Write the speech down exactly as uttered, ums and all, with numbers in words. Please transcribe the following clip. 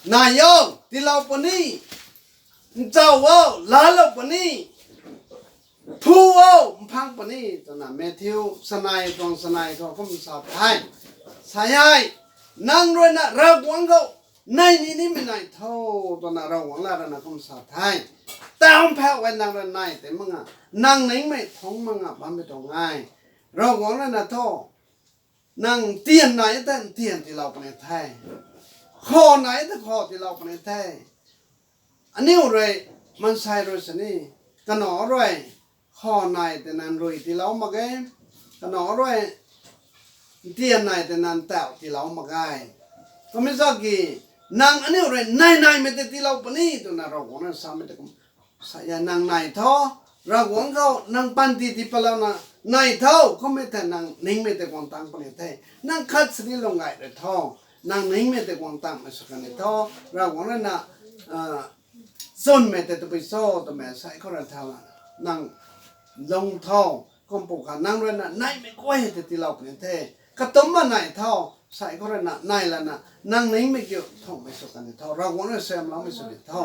Nai o, tiilou puni. Nchau o, laalou puni. Phu o, mphang puni, twna Matthew sanei tuang sanei thu kum sa the. Sa e, nang ruina Ravguangc khou nai ni nimei nai tho, twna Ravguangc lat ruina kum sa the. Taw phauh e nang rui nai tei mak nga, nang ningmei thungc mak nga bammei tuang e. Ravguangc ruina thu, nang ntian nai tei ntian tiilou puni the. Khav nai tei khav tiilou puni the. Aniu rui, maansei rui sini, kanac rui, khav nai tei nang rui tiilou mak ge, kanac rui, ntian nai tei nang taw tiilou mak ge. Kumna zaki, nang aniu rui nai naimei tei tiilou puni, twna Ravguangc rui samei tei kum sa e, nang nai tho, Ravguangc khou nang panty tii patlouna nai tho, kummei thei nang ningmei tei guang tang puni the. Nang khat sini lung gay rui tho, nang ningmei tei guang tangmei sw kan ni tho, Ravguangc ruina chwnmei tei tabui cho twmei sai khou rui tho, nang lung tho, kum pu kha nang ruina naimei guay tei tiilou puni the. Katumc ma nai tho, sai khou ruina nai lana nang ningmei kiu thungmei sw kan ni tho, Ravguangc rui samloumei sw ni tho.